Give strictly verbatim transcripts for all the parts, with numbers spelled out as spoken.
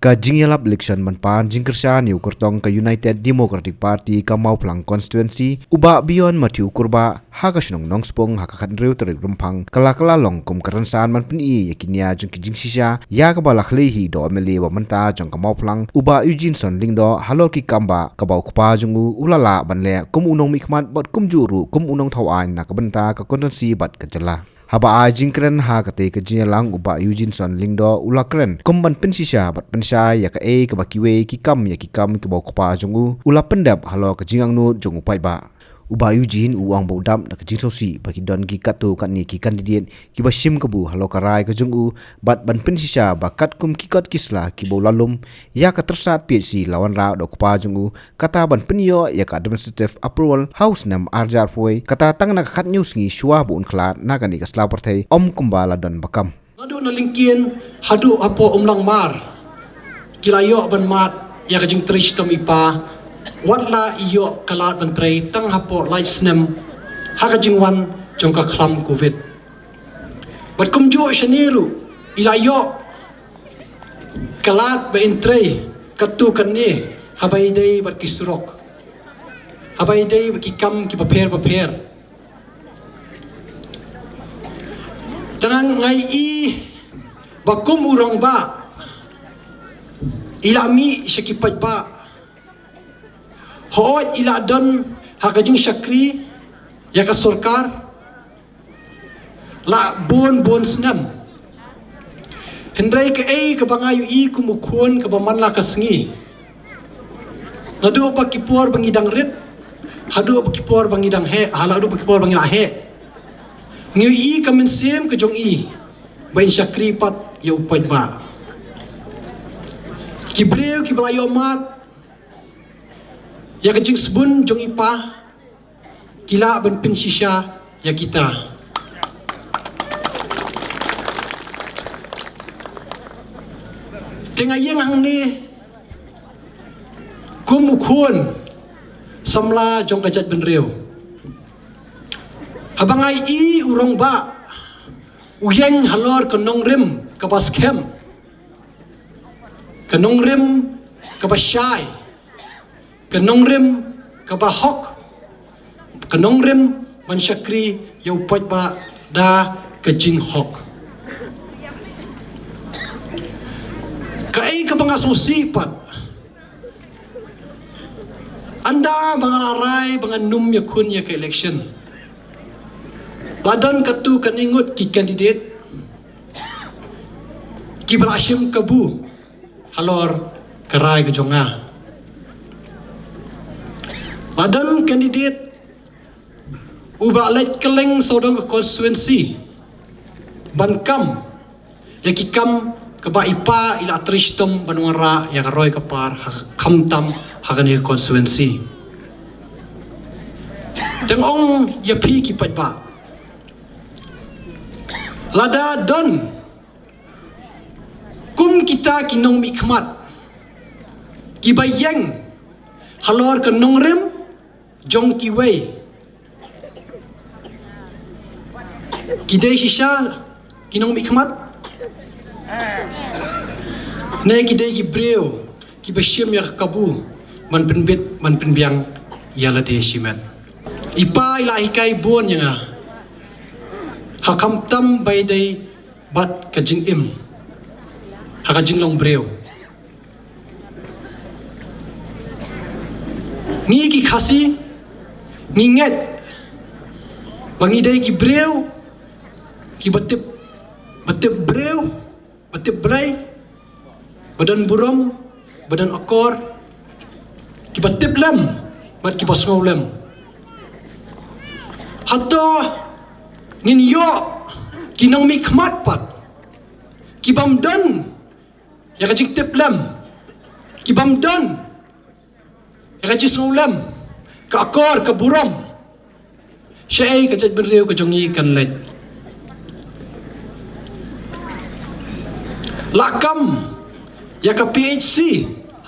Ka jingïalap election ban pan jingkyrshan ïa u kyrtong ka United Democratic Party ka Mawphlang Constituency, u Bah Beyond Mathew Kurbah, ha ka shnong Nongspung, ha ka khathynriew tarik Rymphang, ka la kylla long kum ka rynsan ban pyni ïa ki nia jong ki jingshisha ïa kaba la khlei hi da u M L A ba mynta jong ka Mawphlang, u Bah Eugeneson Lyngdoh, halor ki kam ba kaba u kpa jong u u la lah ban leh kum u nongmihkhmat bad kumjuh ruh kum u nongthaw aiñ na ka bynta ka constituency bad ka jylla. Haba ai jingkren ha katei ka jingïalang, u Bah Eugeneson Lyngdoh u la kren kum ban pynshisha bad pynshai ïa kaei kaba kiwei ki kam ïa ki kam kiba u kpa jong u u la pyndep halor ka jingangnud jong u paidbah. U Bah Eugene u ong ba u dap da ka jingsngewsih ba ki don ki katto katne ki candidate kiba shim kabu halor ka rai ka jong u, bad ban pynshisha ba katkum ki kot ki sla kiba u la lum, ïa ka tyrsad P H C la wanrah da u kpa jong u, kata ban pynïoh ïa ka administrative approval ha u snem ar hajar arphew wei, kata tang na ka khathynñiew sngi shuwa ba un khlad na kane ka sla pyrthei, ym kumba la don ba kam. Naduh na Lyngkien haduh hapoh Umlangmar, ki la ïoh ban mad ïa ka jingtrei shitom i pa, wat la i ïoh ka lad ban trei tang hapoh lai snem ha ka jingwan jong ka khlam Covid. Bad kumjuh shane ruh i la ïoh ka lad ba in trei katto katne, haba ïadei bad ki surok, haba ïadei bad ki kam kiba pher ba pher. Tang nga ïohi ba kum u rangbah i la mih sha ki paidbah, hooid i la don ha ka jingshakri ïa ka sorkar la bun bun snem. Hynrei kaei kaba nga ïohi kum u khun kaba man la ka sngi, naduh ba ki por ba ngi dang rit haduh ba ki por ba ngi dang heh, ha, haduh ba ki por ba ngi la heh, ngi ïohi ka mynsiem ka jong i ba in shakri pat ïa u paidbah. Ki briew kiba la ïoh mad ïa ka jingsbun jong i pa, ki lah ban pynshisha ïa kita. Te nga ïeng hangne kum u khun samla jong ka jaitbynriew. Haba nga ïohi u rangbah u ïeng halor ka nongrim kaba skhem, ka nongrim kaba shai, ka nongrim kaba hok, ka nongrim ban shakri ïa u paidbah da ka jinghok. Kaei kaba nga sngewsih pat, ynda ba nga la rai ba ngan ym ïakhun ïa ka election, la don katto katne ngut ki candidate kiba la shim kabu halor ka rai ka jong nga. La don candidate uba la leit kylleng sawdong ka constituency ban kam ïa ki kam kaba i pa i la trei shitom ban wanrah ïa ka roi ka par ha, khamtam ha kane ka constituency. Te nga ong ïa phi ki paidbah, lada don kum kita ki nongmihkhmat kiba ïeng halor ka nongrim jong kiwei, ki dei shisha ki nongmihkhmat ne ki dei ki briew kiba shim ïa ka kabu ban pynbit ban pynbiang ïa lade shimet? I pa i la hikai bun ïa nga ha khamtam ba ïadei bad ka jingim ha ka jinglong briew. Ngi ki Khasi ngi ngeit ba ngi dei ki briew kiba tip, ba tip briew, ba tip Blei, ba don burom, ba don akor, kiba tip lem bad kiba sngew lem. Hato ngin ïoh ki nongmihkhmat pat kibym don ïa ka jingtip lem, kibym don ïa ka jingsngew lem, ka akor, ka burom? Shaei ka jaitbynriew ka jong ngi kan leit? La kam ïa ka P H C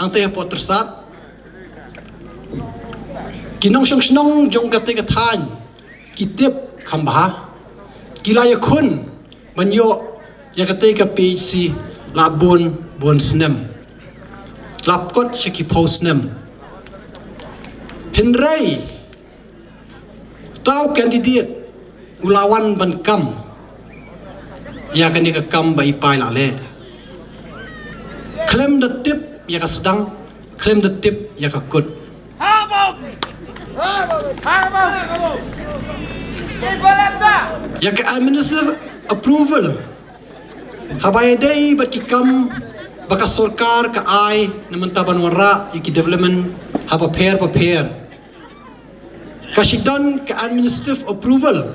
hangtei hapoh Tyrsad, ki nongshong shnong jong katei ka thaiñ ki tip kham bha, ki la ïakhun ban ïoh ïa katei ka P H C la bun bun snem. Lapkot sha ki phew snem. Hynrei uta u candidate u la wan ban kam ïa kane ka kam ba i pa i la leh. Khlem da tip ïa ka sdang, khlem da tip ïa ka kut. Ïa ka administrative approval, haba ïadei bad ki kam ba ka sorkar ka ai na mynta ban wanrah ïa ki development haba pher ba pher, ka shu don ka administrative approval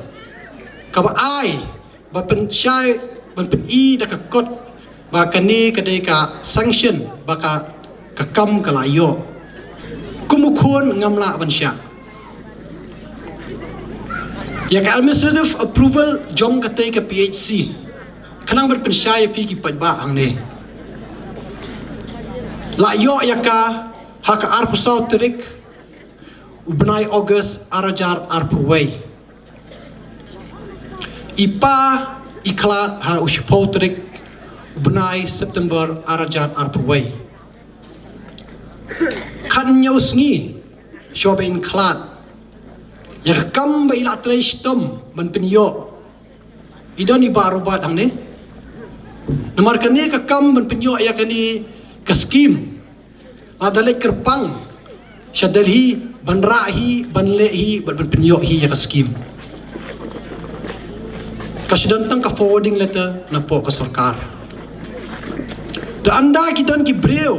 kaba ai ba pynshai ban pyni da ka kot ba kane ka dei ka sanction ba ka, ka kam ka la ïoh. Kum u khun ngam lah ban shah ïa ka administrative approval jong katei ka P H C. Khnang ban pynshai ïa phi ki paidbah hangne, la ïoh ïa ka ha ka arphew saw tarik u bnai August ar hajar arphew wei. I pa i khlad ha u shiphew tarik u bnai September ar hajar arphew wei. Khathynñiew sngi shuwa ba in khlad, ïa ka kam ba i la trei shitom ban pynïoh, i don i Bah Robert hangne. Namar kane ka kam ban pynïoh ïa kane ka scheme, la da leit kyrpang sha Delhi ban rah hi, ban leh hi, ban, ban pynïoh hi ïa ka scheme. Ka shu don tang ka forwarding letter napoh ka sorkar. Te ynda ki don ki briew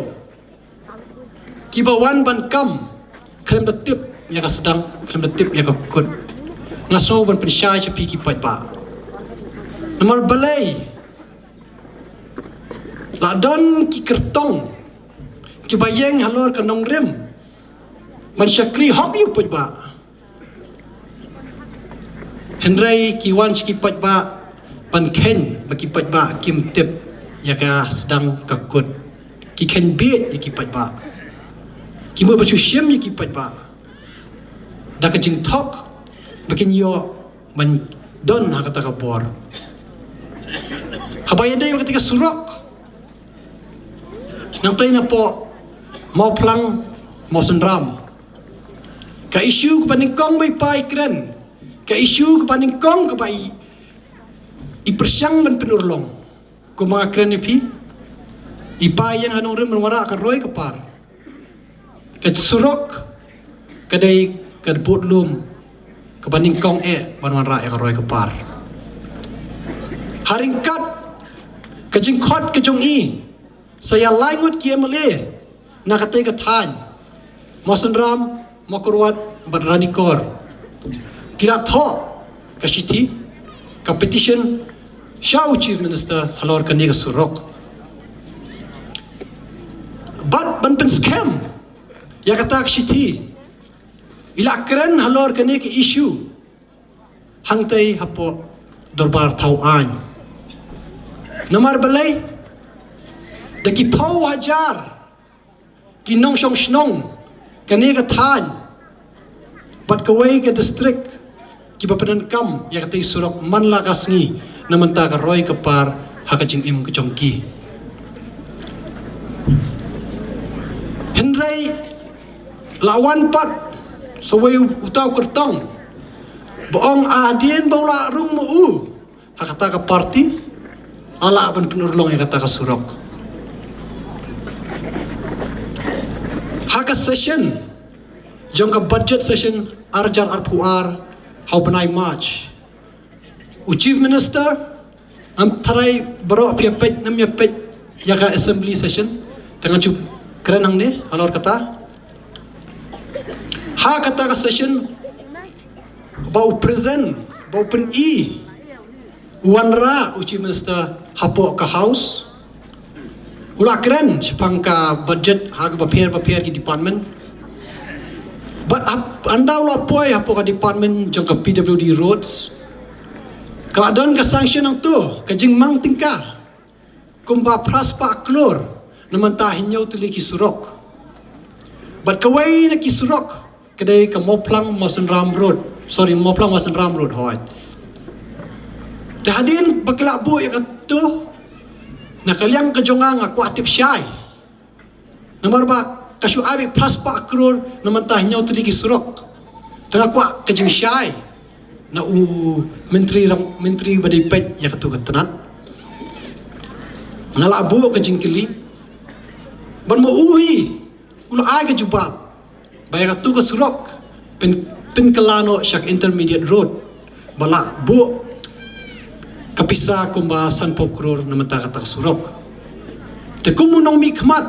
kiba wan ban kam khlem da tip ïa ka sdang, khlem da tip ïa ka kut, nga sngew ban pynshai sha phi ki paidbah. Namar balei la don ki kyrtong kiba ïeng halor ka nongrim ban shakri hok ïa u paidbah. Hynrei ki wan sha ki paidbah ban kheiñ ba ki paidbah kim tip ïa ka sdang ka kut. Ki kheiñ bieit ïa ki paidbah. Ki mut ban shu shim ïa ki paidbah da ka jingthok ba kin ïoh ban don ha kata ka bor. Haba ïadei bad kata ka surok, nangtei napoh Mawphlang Mawsynram, ka issue kaba nyngkong ba i pa i kren, ka issue kaba nyngkong kaba i, i pyrshang ban pynurlong. Kumba nga kren ïa phi, i pa i ïeng ha nongrim ban wanrah ka roi ka par. Ka surok ka dei ka bud lum kaba nyngkong eh ban wanrah ïa ka roi ka par. Ha ryngkat ka jingkhot ka jong i sa ïa lai ngut ki M L A na katei ka thaiñ, Mawsynram, Mawkyrwat bad Ranikor, ki la thoh ka shithi, ka petition sha u Chief Minister halor kane ka surok. Bad ban pynskhem ïa kata ka shithi, i la kren halor kane ka issue hangtei hapoh Dorbar Thaw Aiñ. Namar balei? Da ki phew hajar ki nongshong shnong kane ka thaiñ bad kawei ka district kiba pyndonkam ïa katei surok man la ka sngi na mynta ka roi ka par ha ka jingim ka jong ki. Hynrei la wan pat sa wei uta u kyrtong ba ong hadien ba u la rung ma u ha kata ka party, la lah ban pynurlong ïa kata ka surok. Ha ka session jong ka budget session ar hajar arphew ar ha u bnai March, u Chief Minister, ngam tharai baroh phi ïa peit, ngam ïa peit ïa ka assembly session, te nga ju kren hangne halor kata. Ha kata ka session ba u present, ba u pyni u wanrah u Chief Minister hapoh ka House, u la kren shaphang ka budget ha kaba pher ba pher ki department. Bad hap-, ynda u la poi hapoh ka department jong ka P W D Roads, ka la don ka sanction hangto, ka jingmang tyngka kumba phra spah klur na mynta hynñiew tylli ki surok. Bad kawei na ki surok ka dei ka Mawphlang Mawsynram Road, sorry, Mawphlang Mawsynram Road, hooid. Te hadien ba ki la buh ïa kato, na ka liang ka jong nga, nga kwah tip shai Namar ba ka shu ai beit phra spah klur na mynta hynñiew tylli ki surok. Te nga kwah ka jingshai na u myntri rang, myntri ba dei peit ïa katu ka tnat. Nga la buh ka jingkylli. Ban ma u hi u la ai ka jubab ba ïa katu ka surok pyn, pynkylla noh sha ka intermediate road ba la buh ka pisa kumba sanphew klur na mynta kata ka surok. Te kum u nongmihkhmat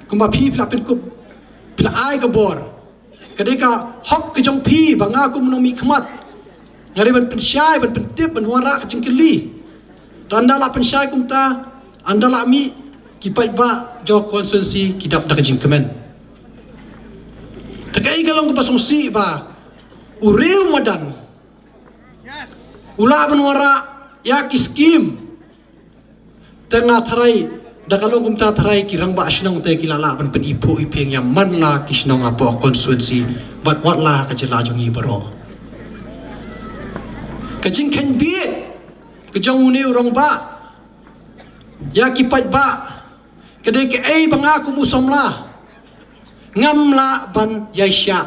kumba phi, phi la pynkup, phi la ai ka bor. Ka dei ka hok ka jong phi ba nga kum u nongmihkhmat nga dei ban pynshai, ban pyntip, ban wanrah ka jingkylli. Te ynda la pynshai kumta, ynda la mih, ki paidbah jong ka constituency ki dap da ka jingkmen. Te kaei ka long kaba sngewsih ba u riew madan u lah ban wanrah ïa ki skim. Te nga tharai da ka long kumta tharai ki rangbah shnong te ki la lah ban pyniphuh iphieng ïa man la ki shnong hapoh constituency bad wat la ka jylla jong ngi baroh. Ka jingkheiñ bieit ka jong une u rangbah ïa ki paidbah ka dei kaei ba nga kum u samla ngam lah ban ïaishah.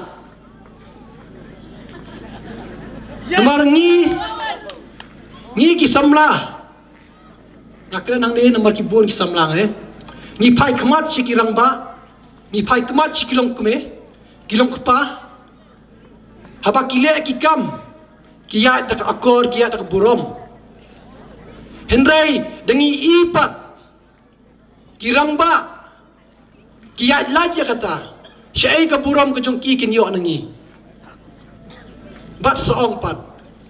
Namar ngi, ngi ki samla, nga kren hangne namar ki bun ki samla, eh, ngi phai khmat sha ki rangbah, ngi phai khmat sha ki longkmie, ki longkpa. Haba ki leh ki kam ki ïaid da ka akor, ki ïaid da ka burom. Hynrei da ngi i pat ki rangbah ki ïaid lait ïa kata, shaei ka burom ka jong ki kin ïoh na ngi? Bad sa ong pat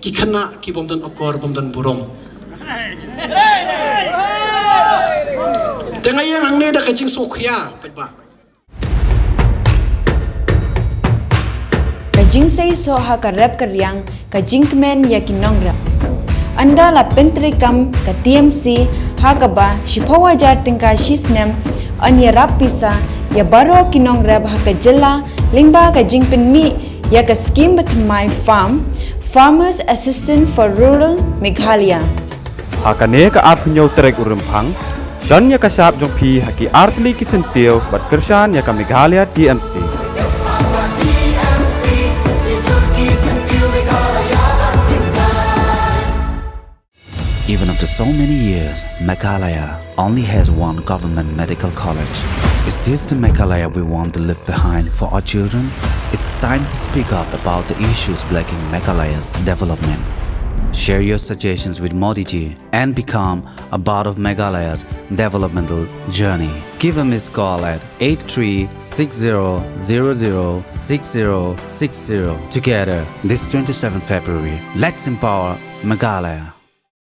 ki khynnah ki bym don akor, bym don burom. Te nga ïeng hangne da ka jingsngewkhia paidbah. Ka jingseisoh ha ka rep ka riang, ka jingkmen ïa ki nongrep. Ynda la pyntreikam ka T M C ha kaba shiphew hajar tyngka shi snem, yn ïarap pisa ïa baroh ki nongrep ha ka jylla lyngba ka jingpynmih ïa ka skim bathymmai farm, Farmers Assistance for Rural Meghalaya. Ha kane ka arphew hynñiew tarik u Rymphang, shon ïa ka shap jong phi ha ki artylli ki syntiew bad kyrshan ïa ka Meghalaya T M C. Even after so many years, Meghalaya only has one government medical college. Is this the Meghalaya we want to leave behind for our children? It's time to speak up about the issues blocking Meghalaya's development. Share your suggestions with Modi ji and become a part of Meghalaya's developmental journey. Give a missed call at eight three six zero zero zero six zero six zero. Together, this twenty-seventh February, let's empower Meghalaya.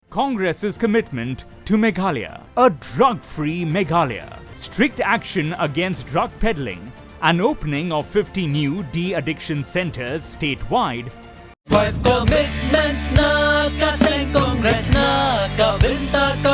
Congress's commitment to Meghalaya. A drug-free Meghalaya. Strict action against drug peddling. An opening of fifty new de-addiction centres statewide. Five commitments na ka seng Congress na ka bynta ka